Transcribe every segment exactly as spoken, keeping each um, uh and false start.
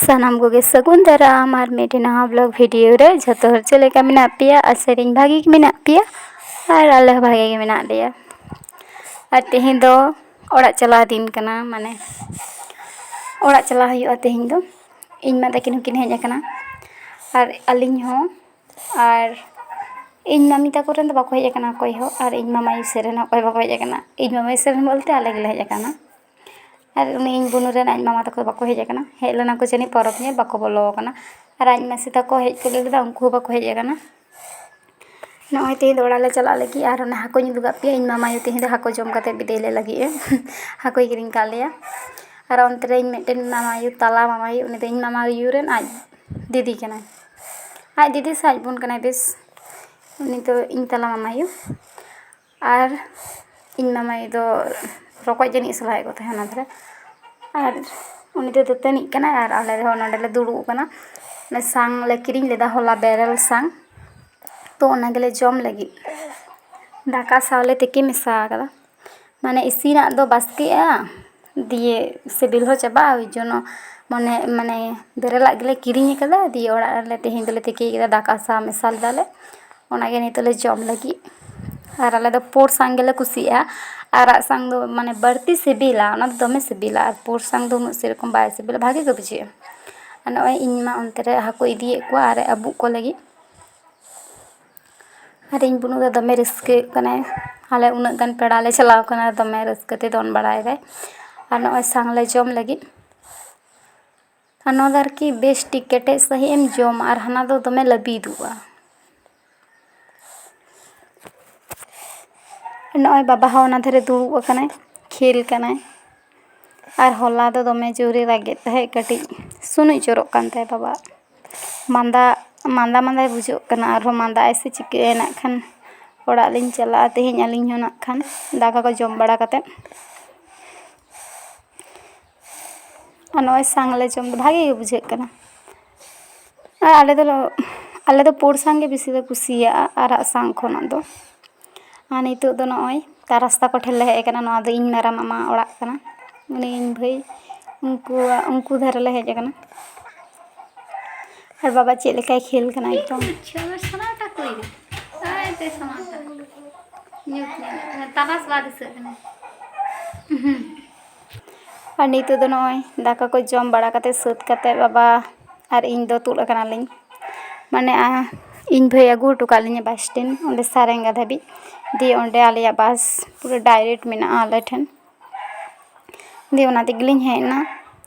ᱥᱟᱱᱟᱢ ᱠᱚᱜᱮ ᱥᱟᱹᱜᱩᱱ ᱫᱟᱨᱟᱢ ᱟᱨ ᱢᱤᱫᱴᱮᱱ ᱱᱟᱣᱟ ᱵᱞᱚᱜ ᱵᱷᱤᱰᱤᱭᱳ ᱨᱮ᱾ ᱡᱷᱚᱛᱚ ᱦᱚᱲ ᱪᱮᱫ ᱞᱮᱠᱟ ᱢᱮᱱᱟᱜ ᱯᱮᱭᱟ? ᱟᱥᱟᱭᱟᱹᱧ ᱵᱷᱟᱜᱮ ᱜᱮ ᱢᱮᱱᱟᱜ ᱯᱮᱭᱟ ᱟᱨ ᱟᱞᱮ ᱦᱚᱸ ᱵᱷᱟᱜᱮ ᱜᱮ ᱢᱮᱱᱟᱜ ᱞᱮᱭᱟ᱾ ᱟᱨ ᱛᱮᱦᱮᱧ ᱫᱚ ᱚᱲᱟᱜ ᱪᱟᱞᱟᱣ ᱫᱤᱱ ᱠᱟᱱᱟ, ᱢᱟᱱᱮ ᱚᱲᱟᱜ ᱪᱟᱞᱟᱣ ᱦᱩᱭᱩᱜᱼᱟ ᱛᱮᱦᱮᱧ ᱫᱚ᱾ ᱤᱧ ᱢᱟ ᱛᱟᱹᱠᱤᱱ ᱦᱚᱸᱠᱤᱱ ᱦᱮᱡ ᱟᱠᱟᱱᱟ ᱟᱨ ᱟᱹᱞᱤᱧ ᱦᱚᱸ, ᱟᱨ ᱤᱧ ᱢᱟᱢᱤ ᱛᱟᱠᱚ ᱨᱮᱱ ᱫᱚ ᱵᱟᱠᱚ ᱦᱮᱡ ᱟᱠᱟᱱᱟ ᱚᱠᱚᱭ ᱦᱚᱸ, ᱟᱨ ᱤᱧ ᱢᱟᱢᱟᱭᱩ ᱥᱮᱫ ᱨᱮᱱ ᱦᱚᱸ ᱚᱠᱚᱭ ᱵᱟᱠᱚ ᱦᱮᱡ ᱟᱠᱟᱱᱟ᱾ ᱤᱧ ᱢᱟᱢᱟᱭᱩ ᱥᱮᱫ ᱨᱮᱱ ᱵᱚᱞᱛᱮ ᱟᱞᱮ ᱜᱮᱞᱮ ᱦᱮᱡ ᱟᱠᱟᱱᱟ᱾ ᱟᱨ ᱩᱱᱤ ᱤᱧ ᱵᱩᱱᱩ ᱨᱮᱱ ᱟᱡ ᱢᱟᱢᱟ ᱛᱟᱠᱚ ᱵᱟᱠᱚ ᱦᱮᱡ ᱟᱠᱟᱱᱟ, ᱦᱮᱡ ᱞᱮᱱᱟ ᱠᱚ ᱡᱟᱹᱱᱤᱡ ᱯᱚᱨᱚᱵᱽ ᱧᱮᱞ, ᱵᱟᱠᱚ ᱵᱚᱞᱚ ᱟᱠᱟᱱᱟ᱾ ᱟᱨ ᱟᱡ ᱢᱟᱹᱥᱤ ᱛᱟᱠᱚ ᱦᱮᱡ ᱠᱚ ᱞᱟᱹᱭ ᱞᱮᱫᱟ, ᱩᱱᱠᱩ ᱦᱚᱸ ᱵᱟᱠᱚ ᱦᱮᱡ ᱟᱠᱟᱱᱟ᱾ ᱱᱚᱜᱼᱚᱭ ᱛᱮᱦᱮᱧ ᱫᱚ ᱚᱲᱟᱜ ᱞᱮ ᱪᱟᱞᱟᱜ ᱞᱟᱹᱜᱤᱫ, ᱟᱨ ᱚᱱᱟ ᱦᱟᱹᱠᱩᱧ ᱩᱫᱩᱜ ᱟᱫ ᱯᱮᱭᱟ᱾ ᱤᱧ ᱢᱟᱢᱟᱭᱩ ᱛᱮᱦᱮᱧ ᱫᱚ ᱦᱟᱹᱠᱩ ᱡᱚᱢ ᱠᱟᱛᱮ ᱵᱤᱫᱟᱹᱭ ᱞᱮ ᱞᱟᱹᱜᱤᱫ ᱮ ᱦᱟᱹᱠᱩᱭ ᱠᱤᱨᱤᱧ ᱠᱟᱫ ᱞᱮᱭᱟ᱾ ᱟᱨ ᱚᱱᱛᱮ ᱨᱮ ᱤᱧ ᱢᱤᱫᱴᱮᱱ ᱢᱟᱢᱟᱭᱩ, ᱛᱟᱞᱟ ᱢᱟᱢᱟᱭᱩ, ᱩᱱᱤ ᱫᱚ ᱤᱧ ᱢᱟᱢᱟᱭᱩ ᱨᱮᱱ ᱟᱡ ᱫᱤᱫᱤ ᱠᱟᱱᱟᱭ, ᱟᱡ ᱫᱤᱫᱤ ᱥᱮ ᱟᱡ ᱵᱳᱱ ᱠᱟᱱᱟᱭ ᱵᱮᱥ᱾ ᱩᱱᱤ ᱫᱚ ᱤᱧ ᱛᱟᱞᱟ ᱢᱟᱢᱟᱭᱩ᱾ ᱟᱨ ᱤᱧ ᱢᱟᱢᱟᱭᱩ ᱫᱚ ᱨᱚᱠᱚᱡ ᱡᱟᱹᱱᱤᱡ ᱥᱟᱞᱟᱭᱮᱫ ᱠᱚ ᱛᱟᱦᱮᱸᱫ ᱚᱱᱟ ᱫᱷᱟᱨᱮ᱾ ᱟᱨ ᱩᱱᱤ ᱫᱚ ᱫᱟᱹᱛᱟᱹᱱᱤᱜ ᱠᱟᱱᱟᱭ, ᱟᱨ ᱟᱞᱮ ᱫᱚ ᱱᱚᱸᱰᱮ ᱞᱮ ᱫᱩᱲᱩᱵ ᱟᱠᱟᱱᱟ᱾ ᱚᱱᱟ ᱥᱟᱝ ᱞᱮ ᱠᱤᱨᱤᱧ ᱞᱮᱫᱟ ᱦᱚᱞᱟ, ᱵᱮᱨᱮᱞ ᱥᱟᱝ, ᱛᱚ ᱚᱱᱟ ᱜᱮᱞᱮ ᱡᱚᱢ ᱞᱟᱹᱜᱤᱫ᱾ ᱫᱟᱠᱟ ᱥᱟᱶ ᱞᱮ ᱛᱤᱠᱤ ᱢᱮᱥᱟ ᱟᱠᱟᱫᱟ, ᱢᱟᱱᱮ ᱤᱥᱤᱱᱟᱜ ᱫᱚ ᱵᱟᱥᱠᱮᱜᱼᱟ, ᱫᱤᱭᱮ ᱥᱤᱵᱤᱞ ᱦᱚᱸ ᱪᱟᱵᱟᱜᱼᱟ, ᱳᱭ ᱡᱚᱱᱱᱚ ᱢᱟᱱᱮ, ᱢᱟᱱᱮ ᱵᱮᱨᱮᱞᱟᱜ ᱜᱮᱞᱮ ᱠᱤᱨᱤᱧ ᱟᱠᱟᱫᱟ, ᱫᱤᱭᱮ ᱚᱲᱟᱜ ᱨᱮᱞᱮ ᱛᱮᱦᱮᱧ ᱫᱚᱞᱮ ᱛᱤᱠᱤ ᱠᱮᱫᱟ, ᱫᱟᱠᱟ ᱥᱟᱶ ᱢᱮᱥᱟ ᱞᱮᱫᱟᱞᱮ᱾ ᱚᱱᱟᱜᱮ ᱱᱤᱛᱚᱜ ᱞᱮ ᱡᱚᱢ ᱞᱟᱹᱜᱤᱫ᱾ ᱟᱨ ᱟᱞᱮ ᱫᱚ ᱯᱳᱲ ᱥᱟᱝ ᱜᱮᱞᱮ ᱠᱩᱥᱤᱭᱟᱜᱼᱟ, ᱟᱨᱟᱜ ᱥᱟᱝ ᱫᱚ ᱢᱟᱱᱮ ᱵᱟᱹᱲᱛᱤ ᱥᱤᱵᱤᱞᱟ, ᱚᱱᱟ ᱫᱚ ᱫᱚᱢᱮ ᱥᱤᱵᱤᱞᱟ, ᱟᱨ ᱯᱳᱲ ᱥᱟᱝ ᱫᱚ ᱩᱱᱟᱹᱜ ᱥᱮᱨᱚᱠᱚᱢ ᱵᱟᱭ ᱥᱤᱵᱤᱞᱟ, ᱵᱷᱟᱜᱮ ᱜᱮ ᱵᱩᱡᱷᱟᱹᱜᱼᱟ᱾ ᱟᱨ ᱱᱚᱜᱼᱚᱭ ᱤᱧ ᱢᱟ ᱚᱱᱛᱮ ᱨᱮ ᱦᱟᱹᱠᱩ ᱤᱫᱤᱭᱮᱫ ᱠᱚᱣᱟ ᱟᱨ ᱟᱹᱵᱩᱜ ᱠᱚ ᱞᱟᱹᱜᱤᱫ᱾ ᱟᱨ ᱤᱧ ᱵᱩᱱᱩ ᱫᱚ ᱫᱚᱢᱮ ᱨᱟᱹᱥᱠᱟᱹᱜ ᱠᱟᱱᱟᱭ, ᱟᱞᱮ ᱩᱱᱟᱹᱜ ᱜᱟᱱ ᱯᱮᱲᱟ ᱞᱮ ᱪᱟᱞᱟᱣ ᱠᱟᱱᱟ, ᱫᱚᱢᱮ ᱨᱟᱹᱥᱠᱟᱹ ᱛᱮ ᱫᱚᱱ ᱵᱟᱲᱟᱭᱮᱫᱟᱭ᱾ ᱟᱨ ᱱᱚᱜᱼᱚᱭ ᱥᱟᱝ ᱞᱮ ᱡᱚᱢ ᱞᱟᱹᱜᱤᱫ᱾ ᱟᱨ ᱱᱚᱣᱟ ᱫᱚ ᱟᱨᱠᱤ ᱵᱮᱥ ᱴᱷᱤᱠ ᱠᱮᱴᱮᱡ ᱥᱟᱺᱦᱤᱡ ᱮᱢ ᱡᱚᱢᱟ, ᱟᱨ ᱦᱟᱱᱟ ᱫᱚ ᱫᱚᱢᱮ ᱞᱟᱹᱵᱤᱫᱚᱜᱼᱟ᱾ ᱱᱚᱜᱼᱚᱭ ᱵᱟᱵᱟ ᱦᱚᱸ ᱚᱱᱟ ᱫᱷᱟᱨᱮ ᱫᱩᱲᱩᱵ ᱟᱠᱟᱱᱟᱭ, ᱠᱷᱮᱞ ᱠᱟᱱᱟᱭ᱾ ᱟᱨ ᱦᱚᱞᱟ ᱫᱚ ᱫᱚᱢᱮ ᱡᱳᱨᱮ ᱨᱟᱜᱮᱫ ᱛᱟᱦᱮᱸᱫ, ᱠᱟᱹᱴᱤᱡ ᱥᱩᱱᱩᱡ ᱡᱚᱨᱚᱜ ᱠᱟᱱ ᱛᱟᱭᱟ ᱵᱟᱵᱟ᱾ ᱢᱟᱸᱫᱟ, ᱢᱟᱸᱫᱟ ᱢᱟᱸᱫᱟᱭ ᱵᱩᱡᱷᱟᱹᱜ ᱠᱟᱱᱟ, ᱟᱨᱦᱚᱸ ᱢᱟᱸᱫᱟ ᱟᱭ ᱥᱮ ᱪᱤᱠᱟᱹᱭᱟᱭ ᱱᱟᱜ ᱠᱷᱟᱱ᱾ ᱚᱲᱟᱜ ᱞᱤᱧ ᱪᱟᱞᱟᱜᱼᱟ ᱛᱮᱦᱮᱧ ᱟᱹᱞᱤᱧ ᱦᱚᱸ ᱱᱟᱜ ᱠᱷᱟᱱ, ᱫᱟᱠᱟ ᱠᱚ ᱡᱚᱢ ᱵᱟᱲᱟ ᱠᱟᱛᱮᱫ᱾ ᱟᱨ ᱱᱚᱜᱼᱚᱭ ᱥᱟᱝ ᱞᱮ ᱡᱚᱢ ᱫᱚ ᱵᱷᱟᱜᱮ ᱜᱮ ᱵᱩᱡᱷᱟᱹᱜ ᱠᱟᱱᱟ᱾ ᱟᱨ ᱟᱞᱮ ᱫᱚ, ᱟᱞᱮ ᱫᱚ ᱯᱳᱲ ᱥᱟᱝ ᱜᱮ ᱵᱮᱥᱤ ᱞᱮ ᱠᱩᱥᱤᱭᱟᱜᱼᱟ, ᱟᱨᱟᱜ ᱥᱟᱝ ᱠᱷᱚᱱᱟᱜ ᱫᱚ᱾ ᱟᱨ ᱱᱤᱛᱚᱜ ᱫᱚ ᱱᱚᱜᱼᱚᱭ ᱛᱟᱨ ᱨᱟᱥᱛᱟ ᱠᱚᱴᱷᱮᱱ ᱞᱮ ᱦᱮᱡ ᱟᱠᱟᱱᱟ᱾ ᱱᱚᱣᱟ ᱫᱚ ᱤᱧ ᱢᱟᱨᱟᱝ ᱢᱟᱢᱟ ᱚᱲᱟᱜ ᱠᱟᱱᱟ᱾ ᱩᱱᱤ ᱤᱧ ᱵᱷᱟᱹᱭ ᱩᱱᱠᱩᱣᱟᱜ, ᱩᱱᱠᱩ ᱫᱷᱟᱨᱮ ᱞᱮ ᱦᱮᱡ ᱟᱠᱟᱱᱟ᱾ ᱟᱨ ᱵᱟᱵᱟ ᱪᱮᱫ ᱞᱮᱠᱟᱭ ᱠᱷᱮᱞ ᱠᱟᱱᱟ ᱮᱠᱫᱚᱢ᱾ ᱪᱷᱟᱹᱣ ᱥᱟᱱᱟᱢ ᱛᱟᱠᱚᱭᱮᱱᱟ᱾ ᱟᱭ ᱛᱮ ᱥᱟᱱᱟᱢ ᱛᱟᱠᱚ᱾ ᱧᱩᱛ ᱧᱮᱞ᱾ ᱛᱟᱨᱟᱥ ᱵᱟᱭ ᱫᱤᱥᱟᱹᱜ ᱠᱟᱱᱟ᱾ ᱟᱨ ᱱᱤᱛᱚᱜ ᱫᱚ ᱱᱚᱜᱼᱚᱭ ᱫᱟᱠᱟ ᱠᱚ ᱡᱚᱢ ᱵᱟᱲᱟ ᱠᱟᱛᱮ ᱥᱟᱹᱛ ᱠᱟᱛᱮ ᱵᱟᱵᱟ ᱟᱨ ᱤᱧ ᱫᱚ ᱛᱩᱫ ᱟᱠᱟᱱᱟᱞᱤᱧ᱾ ᱢᱟᱱᱮ, ᱟ, ᱤᱧ ᱵᱷᱟᱹᱭ ᱟᱹᱜᱩ ᱦᱚᱴᱚ ᱠᱟᱜ ᱞᱤᱧᱟ ᱵᱟᱥ ᱥᱴᱮᱱᱰ, ᱚᱸᱰᱮ ᱥᱟᱨᱮᱝᱜᱟ ᱫᱷᱟᱹᱵᱤᱡ᱾ ᱫᱤᱭᱮ ᱚᱸᱰᱮ ᱟᱞᱮᱭᱟᱜ ᱵᱟᱥ ᱯᱩᱨᱟᱹ ᱰᱟᱭᱨᱮᱠᱴ ᱢᱮᱱᱟᱜᱼᱟ ᱟᱞᱮ ᱴᱷᱮᱱ᱾ ᱫᱤᱭᱮ ᱚᱱᱟ ᱛᱮᱜᱮᱞᱤᱧ ᱦᱮᱡ ᱮᱱᱟ᱾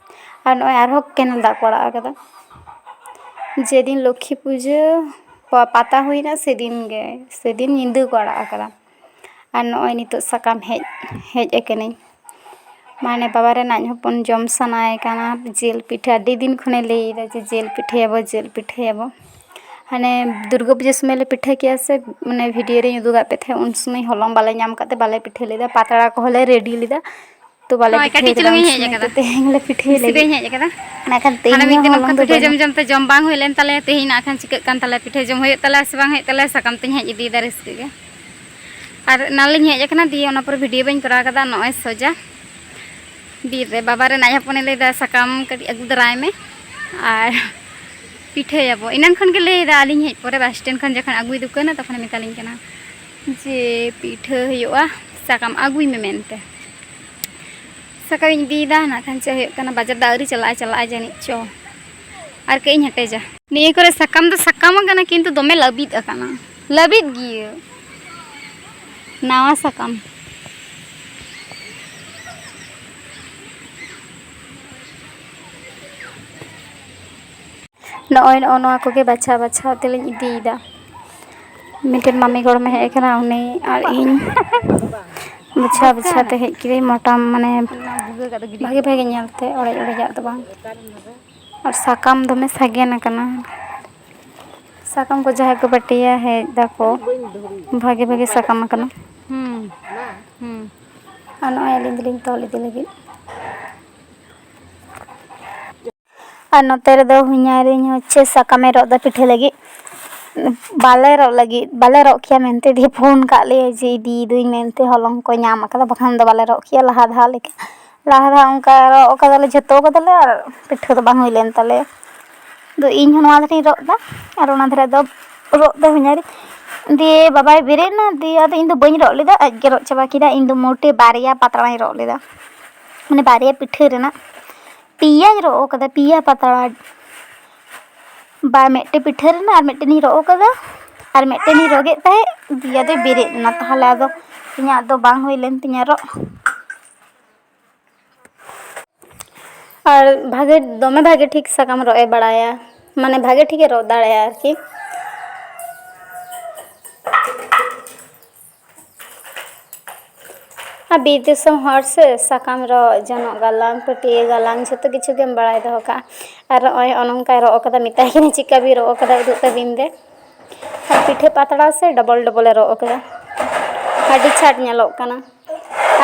ᱟᱨ ᱱᱚᱜᱼᱚᱭ ᱟᱨᱦᱚᱸ ᱠᱮᱱᱮᱞ ᱫᱟᱜ ᱠᱚ ᱟᱲᱟᱜ ᱟᱠᱟᱫᱟ᱾ ᱡᱮᱫᱤᱱ ᱞᱚᱠᱠᱷᱤ ᱯᱩᱡᱟᱹ ᱯᱟ-, ᱯᱟᱛᱟ ᱦᱩᱭᱱᱟ, ᱥᱮᱫᱤᱱ ᱜᱮ, ᱥᱮᱫᱤᱱ ᱧᱤᱫᱟᱹ ᱠᱚ ᱟᱲᱟᱜ ᱟᱠᱟᱫᱟ᱾ ᱟᱨ ᱱᱚᱜᱼᱚᱭ ᱱᱤᱛᱚᱜ ᱥᱟᱠᱟᱢ ᱦᱮᱡ, ᱦᱮᱡ ᱟᱠᱟᱱᱟᱹᱧ᱾ ᱢᱟᱱᱮ, ᱵᱟᱵᱟ ᱨᱮᱱ ᱟᱡ ᱦᱚᱯᱚᱱ ᱡᱚᱢ ᱥᱟᱱᱟᱭᱮ ᱠᱟᱱᱟ ᱡᱤᱞ ᱯᱤᱴᱷᱟᱹ᱾ ᱟᱹᱰᱤ ᱫᱤᱱ ᱠᱷᱚᱱᱮ ᱞᱟᱹᱭᱮᱫᱟ ᱡᱮ, "ᱡᱤᱞ ᱯᱤᱴᱷᱟᱹᱭᱟᱵᱚ, ᱡᱤᱞ ᱯᱤᱴᱷᱟᱹᱭᱟᱵᱚ᱾" ᱦᱟᱱᱮ ᱫᱩᱨᱜᱟᱹ ᱯᱩᱡᱟᱹ ᱥᱚᱢᱚᱭ ᱞᱮ ᱯᱤᱴᱷᱟᱹ ᱠᱮᱜᱼᱟ ᱥᱮ, ᱢᱟᱱᱮ, ᱵᱷᱤᱰᱤᱭᱳ ᱨᱤᱧ ᱩᱫᱩᱜᱟᱫ ᱯᱮ ᱛᱟᱦᱮᱸᱫ, ᱩᱱ ᱥᱚᱢᱚᱭ ᱦᱚᱞᱚᱝ ᱵᱟᱞᱮ ᱧᱟᱢ ᱠᱟᱫ ᱛᱮ ᱵᱟᱞᱮ ᱯᱤᱴᱷᱟᱹ ᱞᱮᱫᱟ᱾ ᱯᱟᱛᱲᱟ ᱠᱚᱦᱚᱸ ᱞᱮ ᱨᱮᱰᱤ ᱞᱮᱫᱟ, ᱛᱚ ᱵᱟᱞᱮ ᱦᱳᱭ, ᱯᱤᱴᱷᱟᱹ ᱠᱟᱹᱴᱤᱡ ᱠᱟᱫᱟ ᱪᱩᱞᱩᱝ ᱩᱱ ᱤᱧ ᱦᱮᱡ ᱥᱚᱢᱚᱭ᱾ ᱟᱠᱟᱫᱟ᱾ ᱛᱚ ᱛᱮᱦᱮᱧ ᱞᱮ ᱯᱤᱴᱷᱟᱹᱭ ᱵᱮᱥᱤ ᱞᱟᱹᱜᱤᱫ᱾ ᱵᱟᱹᱧ ᱦᱮᱡ ᱟᱠᱟᱫᱟ᱾ ᱢᱮᱱᱠᱷᱟᱱ ᱦᱟᱱᱮ ᱛᱮᱦᱮᱧ ᱢᱤᱫ ᱫᱤᱱ ᱦᱚᱞᱚᱝ ᱚᱱᱠᱟ ᱫᱚ ᱯᱤᱴᱷᱟᱹ ᱵᱟᱹᱱᱩᱜ᱾ ᱡᱚᱢ ᱡᱚᱢ ᱛᱮ ᱡᱚᱢ ᱵᱟᱝ ᱦᱩᱭ ᱞᱮᱱ ᱛᱟᱞᱮᱭᱟ᱾ ᱛᱮᱦᱮᱧ ᱱᱟᱜ ᱠᱷᱟᱱ ᱪᱤᱠᱟᱹᱜ ᱠᱟᱱ ᱛᱟᱞᱮᱭᱟ, ᱯᱤᱴᱷᱟᱹ ᱡᱚᱢ ᱦᱩᱭᱩᱜ ᱛᱟᱞᱮᱭᱟ ᱥᱮ ᱵᱟᱝ ᱦᱩᱭᱩᱜ ᱛᱟᱞᱮᱭᱟ, ᱥᱟᱠᱟᱢ ᱛᱮᱧ ᱦᱮᱡ ᱤᱫᱤᱭᱮᱫᱟ ᱨᱟᱹᱥᱠᱟᱹ ᱜᱮ᱾ ᱟᱨ ᱮᱱᱟᱱ ᱞᱤᱧ ᱦᱮᱡ ᱟᱠᱟᱱᱟ, ᱫᱤᱭᱮ ᱚᱱᱟ ᱯᱚᱨᱮ ᱵᱷᱤᱰᱤᱭᱳ ᱵᱟᱹᱧ ᱠᱚᱨᱟᱣ ᱠᱟᱫᱟ᱾ ᱱᱚᱜᱼᱚᱭ ᱥᱚᱡᱟ ᱵᱤᱨ ᱨᱮ ᱵᱟᱵᱟ ᱨᱮᱱ ᱟᱡ ᱦᱚᱯᱚᱱᱮ ᱞᱟᱹᱭᱫᱟ, "ᱥᱟᱠᱟᱢ ᱠᱟᱹᱴᱤᱡ ᱟᱹᱜᱩ ᱫᱟᱨᱟᱭ ᱢᱮ ᱟᱨ ᱯᱤᱴᱷᱟᱹᱭᱟᱵᱚ᱾" ᱮᱱᱟᱱ ᱠᱷᱚᱱ ᱜᱮ ᱞᱟᱹᱭᱫᱟ, ᱟᱹᱞᱤᱧ ᱦᱮᱡ ᱯᱚᱨᱮ ᱵᱟᱥ ᱥᱴᱮᱱᱰ ᱠᱷᱚᱱ ᱡᱚᱠᱷᱚᱱ ᱟᱹᱜᱩᱭ ᱫᱩᱠᱟᱹᱱᱟ, ᱛᱚᱠᱷᱚᱱᱮ ᱢᱮᱛᱟᱞᱤᱧ ᱠᱟᱱᱟ ᱡᱮ, "ᱯᱤᱴᱷᱟᱹ ᱦᱩᱭᱩᱜᱼᱟ, ᱥᱟᱠᱟᱢ ᱟᱹᱜᱩᱭ ᱢᱮ" ᱢᱮᱱᱛᱮ᱾ ᱥᱟᱠᱟᱢ ᱤᱧ ᱤᱫᱤᱭᱮᱫᱟ, ᱱᱟᱜ ᱠᱷᱟᱱ ᱪᱮᱫ ᱦᱩᱭᱩᱜ ᱠᱟᱱᱟ, ᱵᱟᱡᱟᱨ ᱫᱚ ᱟᱹᱣᱨᱤ ᱪᱟᱞᱟᱜᱼᱟ, ᱪᱟᱞᱟᱜᱼᱟ ᱡᱟᱹᱱᱤᱡ ᱪᱚ᱾ ᱟᱨ ᱠᱟᱹᱡ ᱤᱧ ᱦᱮᱴᱮᱡᱟ᱾ ᱱᱤᱭᱟᱹ ᱠᱚᱨᱮ ᱥᱟᱠᱟᱢ ᱫᱚ ᱥᱟᱠᱟᱢ ᱟᱠᱟᱱᱟ, ᱠᱤᱱᱛᱩ ᱫᱚᱢᱮ ᱞᱟᱹᱵᱤᱫ ᱟᱠᱟᱱᱟ, ᱞᱟᱹᱵᱤᱫ ᱜᱮᱭᱟ, ᱱᱟᱣᱟ ᱥᱟᱠᱟᱢ᱾ ᱱᱚᱜᱼᱚᱭ ᱱᱚᱜᱼᱚ ᱱᱚᱣᱟ ᱠᱚᱜᱮ ᱵᱟᱪᱷᱟᱣ ᱵᱟᱪᱷᱟᱣ ᱛᱮᱞᱤᱧ ᱤᱫᱤᱭᱮᱫᱟ᱾ ᱢᱤᱫᱴᱮᱱ ᱢᱟᱢᱤ ᱜᱚᱲᱚᱢᱮ ᱦᱮᱡ ᱟᱠᱟᱱᱟ, ᱩᱱᱤ ᱟᱨ ᱤᱧ ᱵᱟᱪᱷᱟᱣ ᱵᱟᱪᱷᱟᱣ ᱛᱮ ᱦᱮᱡ ᱠᱤᱫᱟᱹᱧ᱾ ᱢᱚᱴᱟ ᱢᱟᱱᱮ ᱵᱷᱟᱜᱮ ᱵᱷᱟᱜᱮ ᱧᱮᱞᱛᱮ, ᱚᱲᱮᱡ ᱚᱲᱮᱡᱟᱜ ᱫᱚ ᱵᱟᱝ᱾ ᱟᱨ ᱥᱟᱠᱟᱢ ᱫᱚᱢᱮ ᱥᱟᱜᱮᱱ ᱟᱠᱟᱱᱟ᱾ ᱥᱟᱠᱟᱢ ᱠᱚ ᱡᱟᱦᱟᱸᱭ ᱠᱚ ᱯᱟᱹᱴᱤᱭᱟ, ᱦᱮᱡ ᱫᱟᱠᱚ, ᱵᱷᱟᱜᱮ ᱵᱷᱟᱜᱮ ᱥᱟᱠᱟᱢ ᱟᱠᱟᱱᱟ᱾ ᱦᱩᱸ, ᱦᱩᱸ᱾ ᱟᱨ ᱱᱚᱜᱼᱚᱭ ᱟᱹᱞᱤᱧ ᱫᱚᱞᱤᱧ ᱛᱚᱞ ᱤᱫᱤ ᱞᱟᱹᱜᱤᱫ᱾ ᱟᱨ ᱱᱚᱛᱮ ᱨᱮᱫᱚ ᱦᱚᱧᱦᱟᱨᱤᱧ ᱦᱚᱸ ᱪᱮᱫ ᱥᱟᱠᱟᱢᱮ ᱨᱚᱜ ᱮᱫᱟ ᱯᱤᱴᱷᱟᱹ ᱞᱟᱹᱜᱤᱫ᱾ ᱵᱟᱞᱮ ᱨᱚᱜ ᱞᱟᱹᱜᱤᱫ, ᱵᱟᱞᱮ ᱨᱚᱜ ᱠᱮᱭᱟ ᱢᱮᱱᱛᱮ, ᱫᱤᱭᱮ ᱯᱷᱳᱱ ᱠᱟᱜ ᱞᱮᱭᱟ ᱡᱮ ᱤᱫᱤᱭᱮᱫᱟᱹᱧ ᱢᱮᱱᱛᱮ, ᱦᱚᱞᱚᱝ ᱠᱚ ᱧᱟᱢ ᱟᱠᱟᱫᱟ, ᱵᱟᱠᱷᱟᱱ ᱫᱚ ᱵᱟᱞᱮ ᱨᱚᱜ ᱠᱮᱭᱟ ᱞᱟᱦᱟ ᱫᱷᱟᱣ ᱞᱮᱠᱟ᱾ ᱞᱟᱦᱟ ᱫᱷᱟᱣ ᱚᱱᱠᱟ ᱨᱚᱜ ᱠᱟᱫᱟᱞᱮ, ᱡᱷᱚᱛᱚ ᱠᱟᱫᱟᱞᱮ, ᱟᱨ ᱯᱤᱴᱷᱟᱹ ᱫᱚ ᱵᱟᱝ ᱦᱩᱭ ᱞᱮᱱ ᱛᱟᱞᱮᱭᱟ᱾ ᱟᱫᱚ ᱤᱧ ᱦᱚᱸ ᱱᱚᱣᱟ ᱫᱷᱟᱨᱮᱧ ᱨᱚᱜ ᱮᱫᱟ, ᱟᱨ ᱚᱱᱟ ᱫᱷᱟᱨᱮ ᱫᱚ ᱨᱚᱜ ᱫᱚ ᱦᱩᱧᱟᱨᱤ᱾ ᱫᱤᱭᱮ ᱵᱟᱵᱟᱭ ᱵᱮᱨᱮᱫ ᱮᱱᱟ, ᱫᱤᱭᱮ ᱟᱫᱚ ᱤᱧ ᱫᱚ ᱵᱟᱹᱧ ᱨᱚᱜ ᱞᱮᱫᱟ, ᱟᱡ ᱜᱮ ᱨᱚᱜ ᱪᱟᱵᱟ ᱠᱮᱫᱟ᱾ ᱤᱧ ᱫᱚ ᱢᱚᱴᱮ ᱵᱟᱨᱭᱟ ᱯᱟᱛᱲᱟᱧ ᱨᱚᱜ ᱞᱮᱫᱟ, ᱢᱟᱱᱮ ᱵᱟᱨᱭᱟ ᱯᱤᱴᱷᱟᱹ ᱨᱮᱱᱟᱜ ᱯᱮᱭᱟᱧ ᱨᱚᱜ ᱠᱟᱫᱟ, ᱯᱮᱭᱟ ᱯᱟᱛᱲᱟ᱾ ᱵᱟ, ᱢᱤᱫᱴᱮᱱ ᱯᱤᱴᱷᱟᱹ ᱨᱮᱱᱟᱜ ᱟᱨ ᱢᱤᱫᱴᱮᱱᱤᱧ ᱨᱚᱜ ᱠᱟᱫᱟ, ᱟᱨ ᱢᱤᱫᱴᱮᱱᱤᱧ ᱨᱚᱜᱮᱫ ᱛᱟᱦᱮᱸᱫ, ᱫᱤᱭᱮ ᱟᱫᱚᱭ ᱵᱮᱨᱮᱫ ᱮᱱᱟ᱾ ᱛᱟᱦᱚᱞᱮ ᱟᱫᱚ ᱤᱧᱟᱹᱜ ᱫᱚ ᱵᱟᱝ ᱦᱩᱭ ᱞᱮᱱ ᱛᱤᱧᱟᱹ ᱨᱚᱜ᱾ ᱟᱨ ᱵᱷᱟᱜᱮ, ᱫᱚᱢᱮ ᱵᱷᱟᱜᱮ ᱴᱷᱤᱠ ᱥᱟᱠᱟᱢ ᱨᱚᱜ ᱮ ᱵᱟᱲᱟᱭᱟ, ᱢᱟᱱᱮ ᱵᱷᱟᱜᱮ ᱴᱷᱤᱠᱮ ᱨᱚᱜ ᱫᱟᱲᱮᱭᱟᱜᱼᱟ ᱟᱨᱠᱤ᱾ ᱟᱨ ᱵᱤᱨ ᱫᱤᱥᱚᱢ ᱦᱚᱲ ᱥᱮ, ᱥᱟᱠᱟᱢ ᱨᱚᱜ, ᱡᱚᱱᱚᱜ ᱜᱟᱞᱟᱝ, ᱯᱟᱹᱴᱭᱟᱹ ᱜᱟᱞᱟᱝ, ᱡᱷᱚᱛᱚ ᱠᱤᱪᱷᱩ ᱜᱮᱢ ᱵᱟᱲᱟᱭ ᱫᱚᱦᱚ ᱠᱟᱜᱼᱟ᱾ ᱟᱨ ᱱᱚᱜᱼᱚᱭ ᱱᱚᱜᱼᱚ ᱱᱚᱝᱠᱟᱭ ᱨᱚᱜ ᱠᱟᱫᱟ, ᱢᱮᱛᱟᱭ ᱠᱟᱹᱱᱟᱹᱧ, "ᱪᱮᱫᱠᱟ ᱵᱤᱱ ᱨᱚᱜ ᱠᱟᱫᱟ, ᱩᱫᱩᱜ ᱛᱟᱹᱵᱤᱱ ᱫᱮ?" ᱟᱨ ᱯᱤᱴᱷᱟᱹ ᱯᱟᱛᱲᱟ ᱥᱮ ᱰᱚᱵᱚᱞ ᱰᱚᱵᱚᱞᱮ ᱨᱚᱜ ᱠᱟᱫᱟ, ᱟᱹᱰᱤ ᱪᱷᱟᱴ ᱧᱮᱞᱚᱜ ᱠᱟᱱᱟ᱾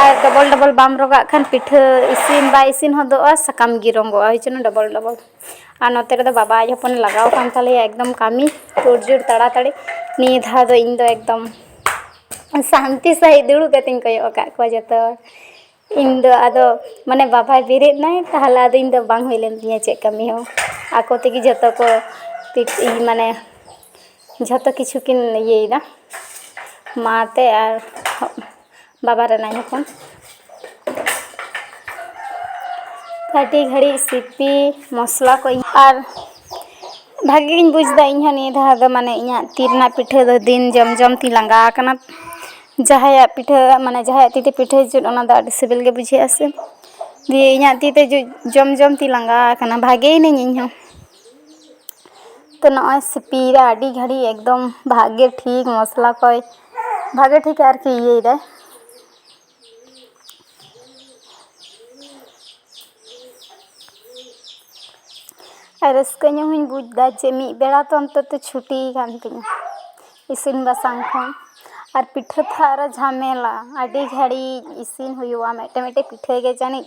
ᱟᱨ ᱰᱚᱵᱚᱞ ᱰᱚᱵᱚᱞ ᱵᱟᱢ ᱨᱚᱜᱟᱜ ᱠᱷᱟᱱ ᱯᱤᱴᱷᱟᱹ ᱤᱥᱤᱱ ᱵᱟᱭ ᱤᱥᱤᱱ ᱦᱚᱫᱚᱜᱼᱟ, ᱥᱟᱠᱟᱢ ᱜᱮ ᱨᱚᱸᱜᱚᱜᱼᱟ, ᱳᱭ ᱡᱚᱱᱱᱚ ᱰᱚᱵᱚᱞ ᱰᱚᱵᱚᱞ᱾ ᱟᱨ ᱱᱚᱛᱮ ᱨᱮᱫᱚ ᱵᱟᱵᱟ ᱟᱡ ᱦᱚᱯᱚᱱᱮ ᱞᱟᱜᱟᱣ ᱠᱟᱱ ᱛᱟᱞᱮᱭᱟ ᱮᱠᱫᱚᱢ ᱠᱟᱹᱢᱤ ᱛᱳᱲᱡᱳᱲ ᱛᱟᱲᱟᱛᱟᱲᱤ᱾ ᱱᱤᱭᱟᱹ ᱫᱷᱟᱣ ᱫᱚ ᱤᱧ ᱫᱚ ᱮᱠᱫᱚᱢ ᱥᱟᱱᱛᱤ ᱥᱟᱺᱦᱤᱡ ᱫᱩᱲᱩᱵ ᱠᱟᱛᱮᱧ ᱠᱚᱭᱚᱜ ᱟᱠᱟᱫ ᱠᱚᱣᱟ ᱡᱚᱛᱚ ᱦᱚᱲ᱾ ᱤᱧ ᱫᱚ ᱟᱫᱚ, ᱢᱟᱱᱮ, ᱵᱟᱵᱟᱭ ᱵᱮᱨᱮᱫ ᱱᱟᱭ, ᱛᱟᱦᱚᱞᱮ ᱟᱫᱚ ᱤᱧ ᱫᱚ ᱵᱟᱝ ᱦᱩᱭ ᱞᱮᱱ ᱛᱤᱧᱟᱹ ᱪᱮᱫ ᱠᱟᱹᱢᱤ ᱦᱚᱸ᱾ ᱟᱠᱚ ᱛᱮᱜᱮ ᱡᱷᱚᱛᱚ ᱠᱚ ᱯᱤᱴ-, ᱤᱭᱟᱹ, ᱢᱟᱱᱮ, ᱡᱷᱚᱛᱚ ᱠᱤᱪᱷᱩ ᱠᱤᱱ ᱤᱭᱟᱹᱭᱮᱫᱟ, ᱢᱟ ᱛᱮ ᱟᱨ ᱵᱟᱵᱟ ᱨᱮᱱ ᱟᱡ ᱦᱚᱯᱚᱱ᱾ ᱟᱹᱰᱤ ᱜᱷᱟᱹᱲᱤᱡ ᱥᱤᱯᱤ ᱢᱚᱥᱞᱟ ᱠᱚ ᱟᱨ ᱵᱷᱟᱜᱮ ᱜᱤᱧ ᱵᱩᱡᱽ ᱮᱫᱟ ᱤᱧ ᱦᱚᱸ ᱱᱤᱭᱟᱹ ᱫᱷᱟᱣ ᱫᱚ, ᱢᱟᱱᱮ, ᱤᱧᱟᱹᱜ ᱛᱤ ᱨᱮᱱᱟᱜ ᱯᱤᱴᱷᱟᱹ ᱫᱚ ᱫᱤᱱ ᱡᱚᱢ ᱡᱚᱢ ᱛᱤᱧ ᱞᱟᱸᱜᱟ ᱟᱠᱟᱱᱟ᱾ ᱡᱟᱦᱟᱸᱭᱟᱜ ᱯᱤᱴᱷᱟᱹ, ᱢᱟᱱᱮ, ᱡᱟᱦᱟᱸᱭᱟᱜ ᱛᱤ ᱛᱮ ᱯᱤᱴᱷᱟᱹ ᱡᱩᱛ, ᱚᱱᱟ ᱫᱚ ᱟᱹᱰᱤ ᱥᱤᱵᱤᱞ ᱜᱮ ᱵᱩᱡᱷᱟᱹᱜᱼᱟ ᱥᱮ᱾ ᱫᱤᱭᱮ ᱤᱧᱟᱹᱜ ᱛᱤ ᱛᱮ ᱡᱩ-, ᱡᱚᱢ ᱡᱚᱢ ᱛᱤᱧ ᱞᱟᱸᱜᱟ ᱟᱠᱟᱱᱟ, ᱵᱷᱟᱜᱮᱭᱮᱱᱟᱹᱧ ᱤᱧ ᱦᱚᱸ᱾ ᱛᱚ, ᱱᱚᱜᱼᱚᱭ ᱥᱤᱯᱤᱭᱮᱫᱟ ᱟᱹᱰᱤ ᱜᱷᱟᱹᱲᱤᱡ, ᱮᱠᱫᱚᱢ ᱵᱷᱟᱜᱮ ᱴᱷᱤᱠ ᱢᱚᱥᱞᱟ ᱠᱚᱭ ᱵᱷᱟᱜᱮ ᱴᱷᱤᱠ ᱟᱨᱠᱤ ᱤᱭᱟᱹᱭᱮᱫᱟᱭ᱾ ᱟᱨ ᱨᱟᱹᱥᱠᱟᱹ ᱧᱚᱜ ᱦᱚᱸᱧ ᱵᱩᱡᱽ ᱮᱫᱟ ᱡᱮ ᱢᱤᱫ ᱵᱮᱲᱟ ᱛᱚ ᱚᱱᱛᱚᱛᱚ ᱪᱷᱩᱴᱤ ᱠᱟᱱ ᱛᱤᱧᱟᱹ ᱤᱥᱤᱱ ᱵᱟᱥᱟᱝ ᱠᱷᱚᱱ᱾ ᱟᱨ ᱯᱤᱴᱷᱟᱹ ᱛᱚ ᱟᱨᱚ ᱡᱷᱟᱢᱮᱞᱟ, ᱟᱹᱰᱤ ᱜᱷᱟᱹᱲᱤᱡ ᱤᱥᱤᱱ ᱦᱩᱭᱩᱜᱼᱟ, ᱢᱤᱫᱴᱮᱱ ᱢᱤᱫᱴᱮᱱ ᱯᱤᱴᱷᱟᱹ ᱜᱮ ᱡᱟᱹᱱᱤᱡ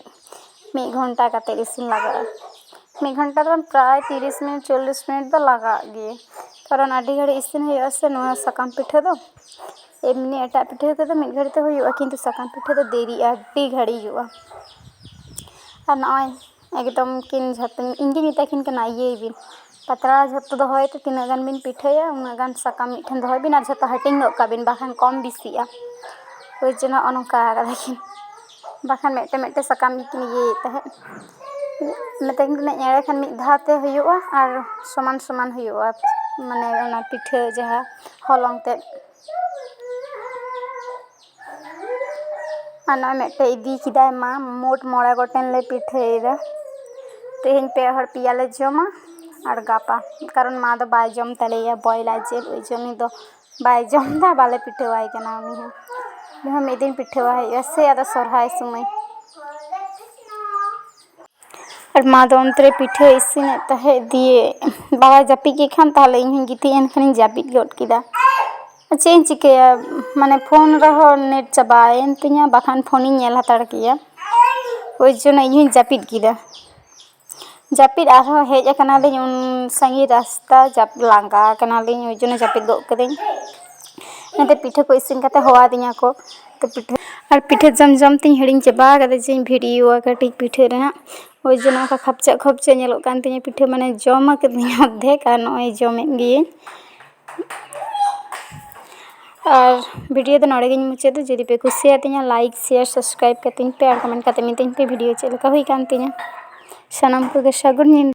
ᱢᱤᱫ ᱜᱷᱚᱱᱴᱟ ᱠᱟᱛᱮᱫ ᱤᱥᱤᱱ ᱞᱟᱜᱟᱜᱼᱟ᱾ ᱢᱤᱫ ᱜᱷᱚᱱᱴᱟ ᱫᱚ ᱵᱟᱝ, ᱯᱨᱟᱭ ᱛᱤᱨᱤᱥ ᱢᱤᱱᱤᱴ, ᱪᱚᱞᱞᱤᱥ ᱢᱤᱱᱤᱴ ᱫᱚ ᱞᱟᱜᱟᱜ ᱜᱮ, ᱠᱟᱨᱚᱱ ᱟᱹᱰᱤ ᱜᱷᱟᱹᱲᱤᱡ ᱤᱥᱤᱱ ᱦᱩᱭᱩᱜᱼᱟ ᱥᱮ ᱱᱚᱣᱟ ᱥᱟᱠᱟᱢ ᱯᱤᱴᱷᱟᱹ ᱫᱚ᱾ ᱮᱢᱱᱤ ᱮᱴᱟᱜ ᱯᱤᱴᱷᱟᱹ ᱠᱚᱫᱚ ᱢᱤᱫ ᱜᱷᱟᱹᱲᱤᱡ ᱛᱮ ᱦᱩᱭᱩᱜᱼᱟ, ᱠᱤᱱᱛᱩ ᱥᱟᱠᱟᱢ ᱯᱤᱴᱷᱟᱹ ᱫᱚ ᱫᱮᱨᱤᱜᱼᱟ, ᱟᱹᱰᱤ ᱜᱷᱟᱹᱲᱤᱡᱚᱜᱼᱟ᱾ ᱟᱨ ᱱᱚᱜᱼᱚᱭ ᱮᱠᱫᱚᱢ ᱠᱤᱱ ᱡᱷᱚᱛᱚ, ᱤᱧ ᱜᱤᱧ ᱢᱮᱛᱟ ᱠᱤᱱ ᱠᱟᱱᱟ, ᱤᱭᱟᱹᱭ ᱵᱤᱱ, ᱯᱟᱛᱲᱟ ᱡᱷᱚᱛᱚ ᱫᱚᱦᱚᱭ ᱛᱮ ᱛᱤᱱᱟᱹᱜ ᱜᱟᱱ ᱵᱤᱱ ᱯᱤᱴᱷᱟᱹᱭᱟ, ᱩᱱᱟᱹᱜ ᱜᱟᱱ ᱥᱟᱠᱟᱢ ᱢᱤᱫ ᱴᱷᱮᱱ ᱫᱚᱦᱚᱭ ᱵᱤᱱ ᱟᱨ ᱡᱷᱚᱛᱚ ᱦᱟᱹᱴᱤᱧ ᱜᱚᱫ ᱠᱟᱜ ᱵᱤᱱ, ᱵᱟᱠᱷᱟᱱ ᱠᱚᱢ ᱵᱮᱥᱤᱜᱼᱟ᱾ ᱳᱭ ᱡᱮ ᱱᱚᱜᱼᱚ ᱱᱚᱝᱠᱟ ᱠᱟᱫᱟ ᱠᱤᱱ, ᱵᱟᱠᱷᱟᱱ ᱢᱤᱫᱴᱮᱱ ᱢᱤᱫᱴᱮᱱ ᱥᱟᱠᱟᱢ ᱜᱮᱠᱤᱱ ᱤᱭᱟᱹᱭᱮᱫ ᱛᱟᱦᱮᱸᱫ᱾ ᱢᱮᱛᱟ ᱠᱤᱱ ᱠᱟᱹᱱᱟᱹᱧ, ᱮᱸᱰᱮᱠᱷᱟᱱ ᱢᱤᱫ ᱫᱷᱟᱣ ᱛᱮ ᱦᱩᱭᱩᱜᱼᱟ ᱟᱨ ᱥᱚᱢᱟᱱ ᱥᱚᱢᱟᱱ ᱦᱩᱭᱩᱜᱼᱟ, ᱢᱟᱱᱮ ᱚᱱᱟ ᱯᱤᱴᱷᱟᱹ ᱡᱟᱦᱟᱸ ᱦᱚᱞᱚᱝ ᱛᱮᱫ᱾ ᱟᱨ ᱱᱚᱜᱼᱚᱭ ᱢᱤᱫᱴᱮᱡ ᱤᱫᱤ ᱠᱮᱫᱟᱭ ᱢᱟ, ᱢᱳᱴ ᱢᱚᱬᱮ ᱜᱚᱴᱮᱱ ᱞᱮ ᱯᱤᱴᱷᱟᱹᱭᱮᱫᱟ᱾ ᱛᱮᱦᱮᱧ ᱯᱮ ᱦᱚᱲ ᱯᱮᱭᱟ ᱞᱮ ᱡᱚᱢᱟ ᱟᱨ ᱜᱟᱯᱟ, ᱠᱟᱨᱚᱱ ᱢᱟ ᱫᱚ ᱵᱟᱭ ᱡᱚᱢ ᱛᱟᱞᱮᱭᱟ ᱵᱚᱭᱞᱟ ᱡᱤᱞ, ᱳᱭ ᱡᱚᱱᱱᱚ ᱩᱱᱤ ᱫᱚ ᱵᱟᱭ ᱡᱚᱢ ᱮᱫᱟ, ᱵᱟᱞᱮ ᱯᱤᱴᱷᱟᱹᱣᱟᱭ ᱠᱟᱱᱟ ᱩᱱᱤ ᱦᱚᱸ᱾ ᱩᱱᱤ ᱦᱚᱸ ᱢᱤᱫ ᱫᱤᱱ ᱯᱤᱴᱷᱟᱹᱣᱟᱭ ᱦᱩᱭᱩᱜᱼᱟ, ᱥᱮ ᱟᱫᱚ ᱥᱚᱨᱦᱟᱭ ᱥᱚᱢᱚᱭ᱾ ᱟᱨ ᱢᱟ ᱫᱚ ᱚᱱᱛᱮ ᱨᱮ ᱯᱤᱴᱷᱟᱹ ᱤᱥᱤᱱᱮᱫ ᱛᱟᱦᱮᱸᱫ, ᱫᱤᱭᱮ ᱵᱟᱵᱟᱭ ᱡᱟᱹᱯᱤᱫ ᱠᱮᱫ ᱠᱷᱟᱱ, ᱛᱟᱦᱚᱞᱮ ᱤᱧ ᱦᱚᱸᱧ ᱜᱤᱛᱤᱡ ᱮᱱ ᱠᱷᱟᱱᱤᱧ ᱡᱟᱹᱯᱤᱫ ᱜᱚᱫ ᱠᱮᱫᱟ᱾ ᱟᱨ ᱪᱮᱫ ᱤᱧ ᱪᱤᱠᱟᱹᱭᱟ, ᱢᱟᱱᱮ ᱯᱷᱳᱱ ᱨᱮᱦᱚᱸ ᱱᱮᱴ ᱪᱟᱵᱟᱭᱮᱱ ᱛᱤᱧᱟ, ᱵᱟᱠᱷᱟᱱ ᱯᱷᱳᱱᱤᱧ ᱧᱮᱞ ᱦᱟᱛᱟᱲ ᱠᱮᱭᱟ᱾ ᱳᱭ ᱡᱚᱱᱱᱚ ᱤᱧ ᱦᱚᱸᱧ ᱡᱟᱹᱯᱤᱫ ᱠᱮᱫᱟ᱾ ᱡᱟᱹᱯᱤᱫ ᱟᱨᱦᱚᱸ ᱦᱮᱡ ᱟᱠᱟᱱᱟᱞᱤᱧ ᱩᱱ ᱥᱟᱺᱜᱤᱧ ᱨᱟᱥᱛᱟ, ᱡᱟᱯ-, ᱞᱟᱸᱜᱟ ᱟᱠᱟᱱᱟᱞᱤᱧ, ᱳᱭ ᱡᱚᱱᱱᱚ ᱡᱟᱹᱯᱤᱫ ᱜᱚᱫ ᱠᱟᱹᱫᱟᱹᱧ᱾ ᱚᱱᱟᱛᱮ ᱯᱤᱴᱷᱟᱹ ᱠᱚ ᱤᱥᱤᱱ ᱠᱟᱛᱮ ᱦᱚᱦᱚ ᱟᱹᱫᱤᱧᱟ ᱠᱚ᱾ ᱛᱚ ᱯᱤᱴᱷᱟᱹ, ᱟᱨ ᱯᱤᱴᱷᱟᱹ ᱡᱚᱢ ᱡᱚᱢ ᱛᱤᱧ ᱦᱤᱲᱤᱧ ᱪᱟᱵᱟ ᱠᱟᱫᱟ ᱡᱮᱧ ᱵᱷᱤᱰᱤᱭᱳᱣᱟ ᱠᱟᱹᱴᱤᱡ ᱯᱤᱴᱷᱟᱹ ᱨᱮᱱᱟᱜ᱾ ᱳᱭ ᱡᱚᱱᱱᱚ ᱚᱱᱠᱟ ᱠᱷᱟᱯᱪᱟᱜ ᱠᱷᱚᱯᱪᱟᱜ ᱧᱮᱞᱚᱜ ᱠᱟᱱ ᱛᱤᱧᱟᱹ ᱯᱤᱴᱷᱟᱹ, ᱢᱟᱱᱮ ᱡᱚᱢ ᱟᱠᱟᱫᱟᱹᱧ ᱚᱨᱫᱷᱮᱠ ᱟᱨ ᱱᱚᱜᱼᱚᱭ ᱡᱚᱢᱮᱫ ᱜᱤᱭᱟᱹᱧ᱾ ᱟᱨ ᱵᱷᱤᱰᱤᱭᱳ ᱫᱚ ᱱᱚᱰᱮ ᱜᱤᱧ ᱢᱩᱪᱟᱹᱫᱟ᱾ ᱡᱩᱫᱤ ᱯᱮ ᱠᱩᱥᱤᱭᱟᱛᱤᱧᱟ, ᱞᱟᱭᱤᱠ, ᱥᱮᱭᱟᱨ, ᱥᱟᱵᱥᱠᱨᱟᱭᱤᱵᱽ ᱠᱟᱛᱤᱧ ᱯᱮ ᱟᱨ ᱠᱚᱢᱮᱱᱴ ᱠᱟᱛᱮ ᱢᱤᱛᱟᱹᱧ ᱯᱮ ᱵᱷᱤᱰᱤᱭᱳ ᱪᱮᱫ ᱞᱮᱠᱟ ᱦᱩᱭ ᱠᱟᱱ ᱛᱤᱧᱟ᱾ ᱥᱟᱱᱟᱢ ᱠᱚᱜᱮ ᱥᱟᱹᱜᱩᱱ ᱧᱤᱫᱟᱹ᱾